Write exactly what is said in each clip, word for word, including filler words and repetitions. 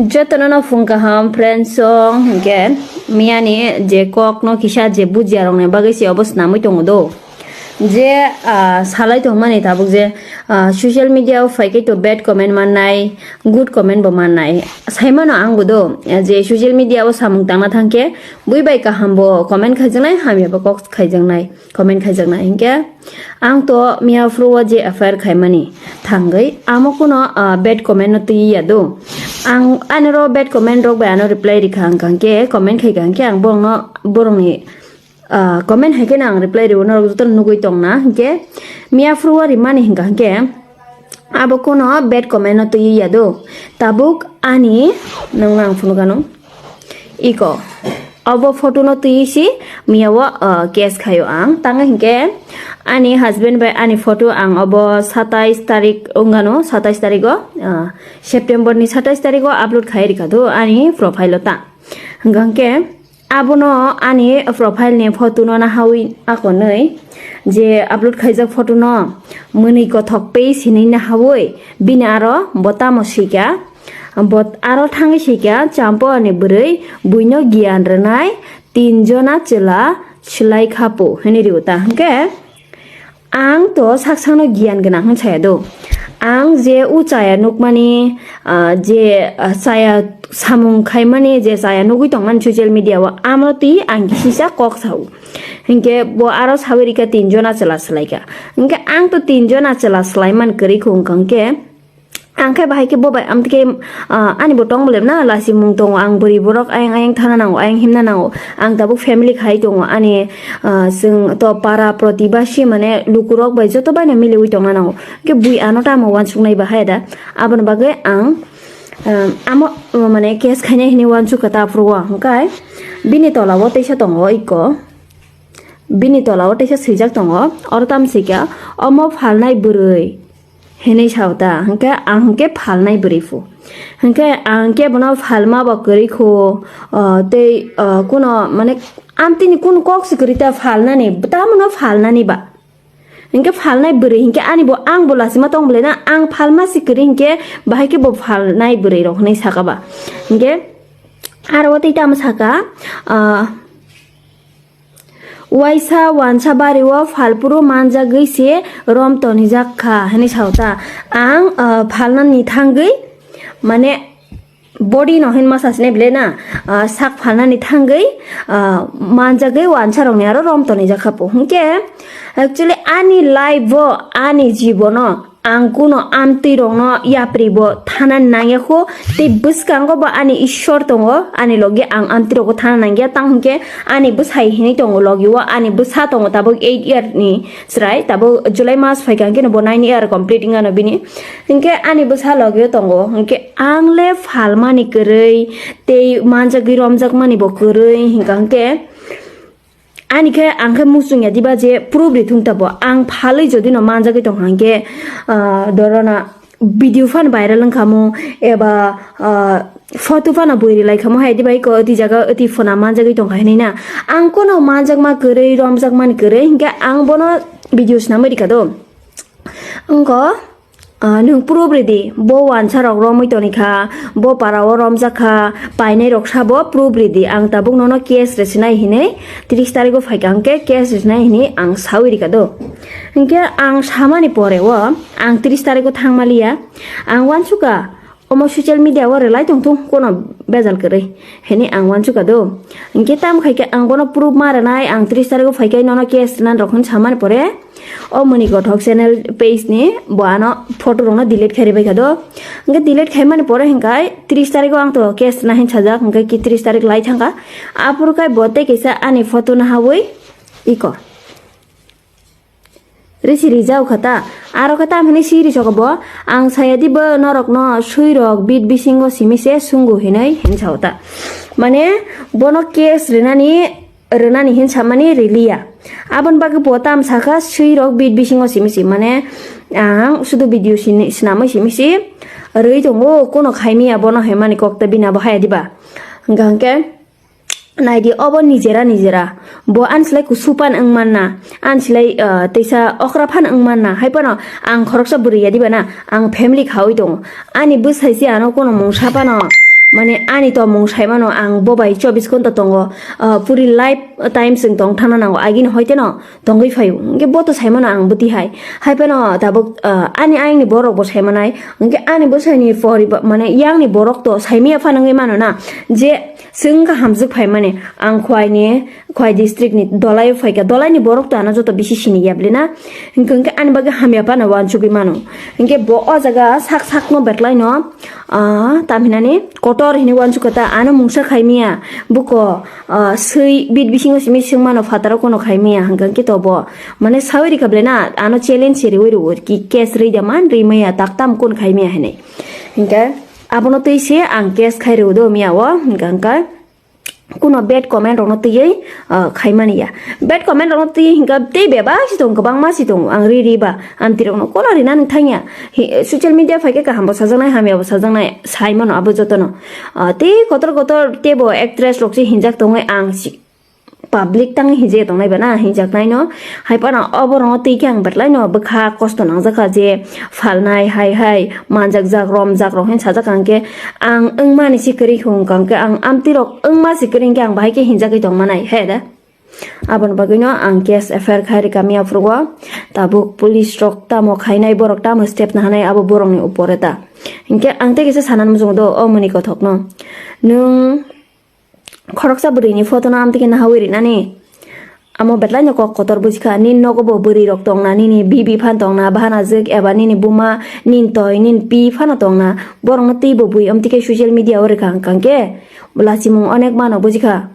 Jotono no phung kaham friends song, hwnkhe miyani je kok no kisa je bujiya rok ni bagwi se obo swnamwi tongo do. Je, ah, salai tongmani tabuk je, ah, social media o phaikhe to bad comment mannai, good comment bo mannai. Saimano angbo do, je social media o samung tangna thangkhe bui bai kaham bo comment khaijaknai, hamya bo kok khaijaknai. Comment khaijaknai hinkhe ang to miya phuru o je F I R khaimani thangwi amo kuno, ah, bad comment no twi ya do. Ang ani ro bad comment rok bai ano reply rikha hwnkha hwnkhe comment khaikha hwnkhe ang borokno, borokni, ah, comment hai kheno ang reply rwo norok jotono nugwi tongna hinkhe miya phuru o rimani hwnkha hwnkhe abo kuno bad comment no twi ya do. Tabuk ani nung ang phunukano. Iko. Obo photo no twi si miya o, uh, case khaio ang. Tang hinkhe ani husband bai ani photo ang obo satais tarik wngano, satais tarik o, uh, September ni satais tarik o upload khai rikha do ani profile o ta. Hwnkha hwnkhe abono ani profile ni photo no nahawi akonwi je upload khaijak photo no mwnwi kothok page hinwi nahawi bini aro bo tamo swikha. Bo aro thangwi sika, Champo ani bwrwi buino giyan rwnai tin jona chwla swlai kha po, hwnwi rw ta. Hwnkhe ang to sak sakno giyan gwnang hwn saya do. Ang je o chaya nukmani, ah, je, ah, chaya samung khaimani, je chaya nugwi tongmani social media o, amo twi ang kisisa kok sao. Hwnkhe bo aro sawi rikha tin jona chwla swlai kha. Hwnkhe ang to tin jona chwla swlai man kwrwi kho wngkha hwnkhe, ang khe bahai khe bo bai, amtwkhe, ah, ani bo tong bolem na, lasimung tongo, ang bwrwi borok ayang ayang thana nango, ayang himna nango, ang tabuk family khai tongo, ani, ah, chwng to para protibasi mane lukurok bai joto bai no miliwi tongna nango, khe bui ano tamo uansuknai bahai da, aboni bagwi ang, ah, amo, mane case khainai hinwi uansukha ta aphuru o, hwnkhe bini tola o teisa tongo iko, bini tola o teisa swijak tongo, oro tamo sika, omo phalnai bwrwi. Hinwi sao ta, hwnkhe ang hwnkhe phalnai bwrwi phu. Hwnkhe ang khe bono phalma bo kwrwi kho, ah, tei, ah, kuno, mane, amtini kun kok se kwrwi ta phalnani, tamono phalnani ba. Hwnkhe phalnai bwrwi hwnkhe ani bo, ang bo lachima tong bwlai na, ang phalma se kwrwi hwnkhe bahai khe bo phalnai bwrwi rok hinwi saka ba. Hwnkhe aro o tei tamo saka, ah, Waisa wansa bario phalphuru manjagwi se rom tonijak kha, hwnwi sao ta. Ang, ah, phalnani thangwi, mane, body no hinma sasne bile na, ah, sak phalnani thangwi, ah, manjagwi wansarokni aro rom tonijak kha po. Hwnkhe, actually, ani life o, ani jibono, ang kuno amtwi rokno yapri bo thana nangya kho, tei bwskango bo ani Ishwar tongo, ani logi ang amtwi rokbo thana nangya, tang hwnkhe ani bwsai hinwi tongo logi o, ani bwsa tongo tabuk eight year ni chwrai, tabuk July mas phaikha hwnkhe bo nine year complete wngano bini, hwnkhe ani bwsa logi o tongo, hwnkhe ang le phalmani kwrwi tei manjagwi romjakmani bo kwrwi, hwnkha hwnkhe ani khe ang khe muchung ya diba je proof ri thung tabo. Ang phalwi jodi no manjagwi tong hang khe, ah, dorona video phan viral wng khamu eba, ah, photo phano bui ri lai khamu hai diba iko ati jaga ati phona manjagwi tong kha hinwi na. Ang kono manjakma kwrwi romjakmani kwrwi hinkhe ang bono video swnamwi rikha do. Wngkha, ah, nwng proof ridi, bo wansa rok romwi toni kha, bo para o romjak kha, painai rok sabo proof ridi, ang tabuk nono case rwsinai hinwi tris tarikh o phaikha hwnkhe case rwsinai hinwi ang sawi rikha do. Hinkhe ang samani pore o ang tris tarikh o thangmaliya, ang uansukha, omo social media o rwlai tongthung kono bejal kwrwi hinwi ang uansukha do. Hinkhe tamo khaikhe ang bono proof ma rwnai, ang tris tarikh o phaikhe nono case rwna rok hinwi samani pore, o Muni Kothok channel page ni bo ano photo rok no delete khai ribai kha do. Hwnkhe delete khai mani pore hwnkhe tris tarikh o ang to case na hin sajak, hwnkhe ki tris tarikh lai thangkha. Aphuru khai bo tei kaisa ani photo nahawi iko risi rijao kha ta. Aro khe tam hinwi si ri soko bo, ang saya di bo norok no sui rok bit bisingo simi se sungu hinwi hin sao ta. Mane bono case rinani rwnani hin samani riliya. Aboni bagwi bo tam sakha swi rok bit bisingo simi si, mane ang sudu video sini-, sinamwi simi si rwi tongo, kono khaimiya bono hemani kok ta bini abo haya diba. Hwnkha hwnkhe naidi obo nijera nijera. Bo ani slai kusu pan wng manna, ani slai, ah, teisa okra phan wng manna, hai phano ang khoroksa bwrwi ya diba na, ang family khaui tongo. Ani bwsai se ano kono mungsa phano mane ani tongmung saimano ang bo bai chobbish ghonta tongo, ah, puri life time chwng tong thangna nango, agini hoite no tongwi phaio, hwnkhe bo to saimano ang bwtwi hai, hai phano tabuk, ah, ani ayangni borok bo saimanai, hwnkhe ani bwsaini poriba-, mane yangni borok to saimaya phano wngwi mano na, je chwng wngkha hamjwk phaimani, ang Khwaini, Khwai district ni Dolai o phaikha, Dolai ni borok to ano joto bisi sini ya bwle na, hwnkhe, hwnkhe ani bagwi hamya phano uansugwi mano, hwnkhe bo o jaga sak sakno betlaino, ah, tamhinani kotor hinwi uansukha ta, ano mungsa khaimaya, buko, ah, swi bit bisingo simi swngmano phataro kono khaimaya, hwnkhe to bo, mane, sawi rikha bwle na, ano challenge se riwi rwo ki case rwi da man, rwi maya, tak tam kun khaimaya hinwi. Hwnkhe abono twi se ang case khai rwo do miya o, hwnkhe, hwnkhe kuno bad comment rokno twiwi, ah, khaimani ya. Bad comment rokno twiwi hwnkhe tei bebak si tongo, kwbangma si tongo, ang ri ri ba, amtwi rokno kono rina nang thangya. Hi, social media phaikhe kaham bo sajaknai, hamya bo sajaknai, saimano abo jotono. Ah, tei kotor kotor teibo actress rok se hinjak tongwi ang si-, public tang hinjak tongnai ba na, hinjaknai no. Hai phano oborokno twi khe ang betlaino bwkha kosto nangjakha je phalnai, hai hai manjakjak, romjak rok hin sajak ang khe, ang wngmani si kwrwi hwnkha hwnkhe, ang amtwi rok wngma si kwrwi hwnkhe ang bahai khe hinjagwi tongmanai, he da? Aboni bagwino ang case F I R khai rwkha miya phuru o. Tabuk police rok tamo khainai, borok tamo step nahanai abo borokni upore ta. Hinkhe ang tei kisa sanani muchungo do o muni kothokno. Nwng khoroksa bwrwini photo no amtwi khe nahawi rinani. Amo betlaino kok kotor bujikha, nini nogo bo bwrwi rok tongna, nini bibi phan tongna, bahanajwk eba nini buma, nini toi, nini pi phano tongna. Borokno twi bo bui amtwi khe social media o rwkha hwnkha hwnkhe lachimung onek mano bujikha.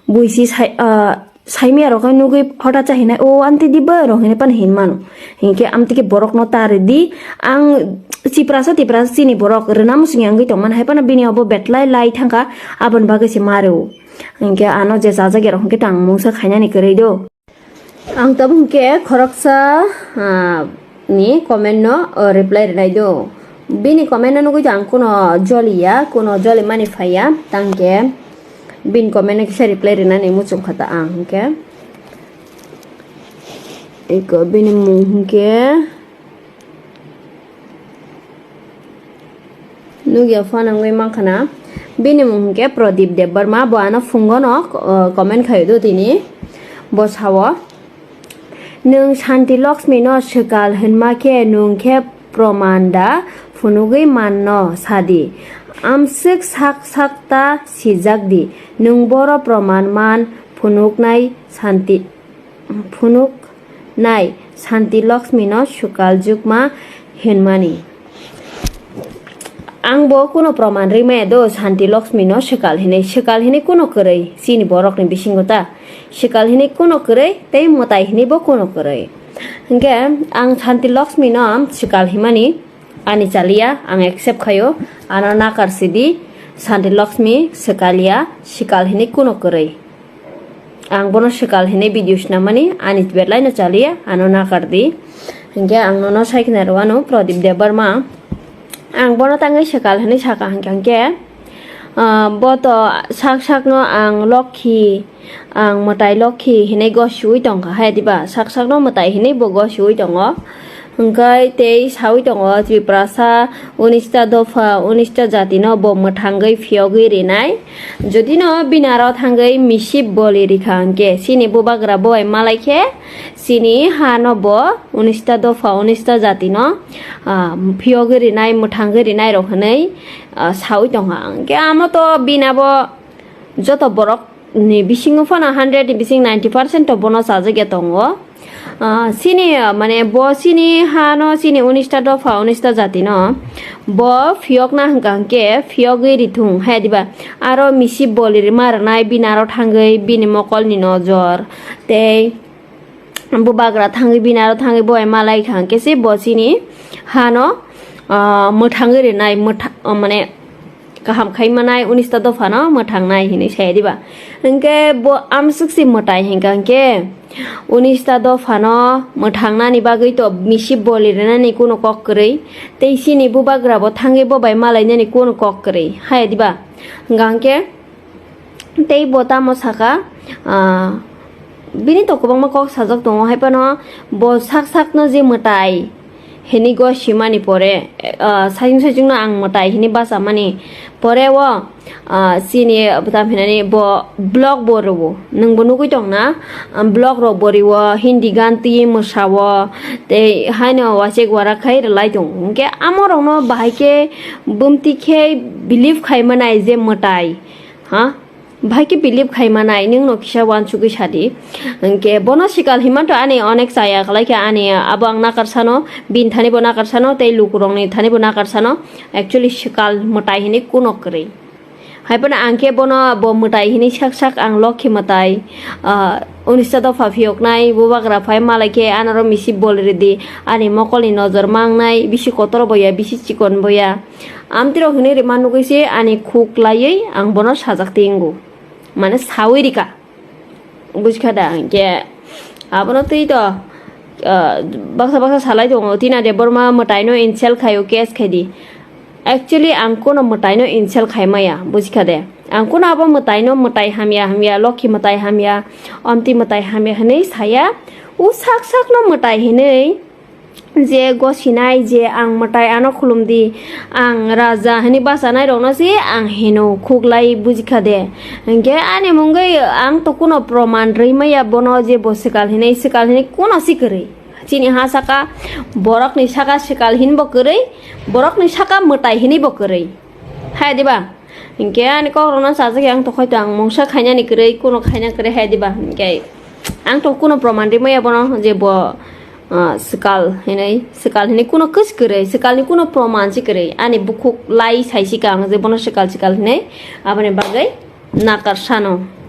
Buisi sai, ah, saimaya rok nugwi hota chahinai, "O amtwi di ba?" rok hinwi phano hin mano. Hinkhe amtwi khe borokno ta rwdi, ang chiprasa tiprasa chini borok rwna muchungya wngwi tongmani, hai phano bini obo betlai lai thangkha, aboni bagwi se ma rwo. Hinkhe ano je chajakya rok hinkhe tang mungsa khainani kwrwi do. Ang tabuk hinkhe khoroksa, ah, ni comment no, oh, reply rwnai do. Bini comment no nugwi to ang kuno joliya, kuno joli mani phaiya, tangkhe bini comment no kisa reply rwnani muchung kha ta ang hinkhe. Eko bini mung hinkhe nugya phano wngwi mankhana. Bini mung hinkhe Pradip Debbarma, bo ano phungo no, uh, comment khaio do tini. Bo sao, "Nwng Shanti Lakshmi no swkal hinma khe nwng khe proman da phunugwi manno sadi. Amswk sak sak ta sijak di. Nwng boro proman man phunuknai Shanti." Phunuk nai Shanti Lakshmi no swkal jukma hinmani. Ang bo kuno proman rwi maya do Shanti Lakshmi no swkal hinwi, swkal hinwi kuno kwrwi chini borok ni bisingo ta, swkal hinwi kuno kwrwi tei mwtai hinwi bo kuno kwrwi. Hinkhe ang Shanti Lakshmi no swkal hinmani ani chaliya, ang accept khaio, ano nakar sidi, Shanti Lakshmi swkal ya, swkal hinwi kuno kwrwi. Ang bono swkal hinwi video swnamani ani belai no chaliya, ano nakar di. Hinkhe ang nono sai khna rwano Pradip Debbarma. Ang bono tangwi swkal hinwi saka hinkhe, hinkhe, ah, bo to sak sakno ang Lokhi, ang mwtai Lokhi hinwi gosiwi tongkha hai diba? Sak sakno mwtai hinwi bo gosiwi tongo. Hwnkhe tei sawi tongo, Tiprasa unista dopha, unista jatino bo mwthangwi phiyogwi rinai. Jodino bini aro thangwi misip boli rikha hwnkhe, chini bubagra bo bai malai khe, chini hano bo unista dopha, unista jatino, ah, phiyogwi rinai, mwthangwi rinai rok hwnwi, ah, sawi tongkha. Hwnkhe amo to bini abo joto borok ni bisingo phano hundred ni bising ninety percent to bono chajakya tongo. Ah, chini, ah, mane bo chini hano chini unista dopha, unista jatino bo phiyokna hwnkha hwnkhe phiyogwi rithung hai diba? Aro misip boli rima rwnai bini aro thangwi bini mokolni nojor tei bubagra thangwi bini aro thangwi bo bai malai kha hwnkhe se bo chini hano, ah, mwthangwi rinai, mwtha-, ah, mane kaham khai manai, unista dophano mwthangnai hinwi sai diba? Hinkhe bo amswk se mwtai hinkha hinkhe unista dophano mwthangnani bagwi to misip boli rwnani kuno kok kwrwi, tei chini bubagra bo thangwi bo bai malainani kuno kok kwrwi hai diba? Hinkha hinkhe tei bo tamo saka, ah, bini to kwbangma kok sajak tongo, hai phano bo sak sakno je mwtai, hini go simani pore, ah, sajung sajung no ang mwtai hini basa mani pore o, ah, chini bwtam hinani bo blog bo rwo. Nwng bo nugwi tong na, ah, blog rok bo rwo, Hindi gan twi mwsa o, tei haino wachek warak khai rwlai tong. Hwnkhe amo rok no bahai khe bumti khe believe khai manai je mwtai, ha? Bahai khe believe khai manai, nwng no kisa uansugwi sadi. Hwnkhe bono sikal hima to ani onek chaya khlai khe ani abo ang nakar sano, bini thani bo nakar sano, tei lukurokni thani bo nakar sano. Actually sikal mwtai hini kuno kwrwi. Hai phano ang khe bono bo mwtai hini sak sak ang lokhi mwtai, ah, unista dopha phiyoknai, bubagra phai malai khe anoro misi bol ridi, ani mokolni nojor mangnai, bisi kotor boya, bisi chikon boya. Amtwirok hinwi rwma nugwi se ani khuk laiwi ang bono sajak tingo. Mane sawi rika. Bujkha da, hwnkhe abono twi to, ah, baksa baksa salai tongo, Tina Debbarma mwtaino insult khaio, case khaidi. Actually, ang kuno mwtaino insult khai maya, bujkha de. Ang kuno abo mwtaino mwtai hamya hamya, lokhi mwtai hamya, omti mwtai hamya hinwi saya. O sak sakno mwtai hinwi je gosinai je ang mwtai ano khulumdi, ang raja hinwi bachanairokno se ang hino khuklai, bujikha de. Hwnkhe ani mungwi ang to kuno proman rwi maya bono je bo swkal hinwi, swkal hinwi kuno se kwrwi. Chini ha saka, borokni saka swkal hinbo kwrwi, borokni saka mwtai hinwi bo kwrwi. Hai diba? Hinkhe ani kokrokno sajagwi ang tokhai to ang mungsa khainani kwrwi, kuno khaina kwrwi hai diba? Hinkhe ang to kuno proman rimaya bono je bo, ah, swkal hinwi, swkal hinwi kuno kwch kwrwi, swkalni kuno proman se kwrwi. Ani bukhuk lai saisika ang je bono swkal swkal hinwi, aboni bagwi nakar sano.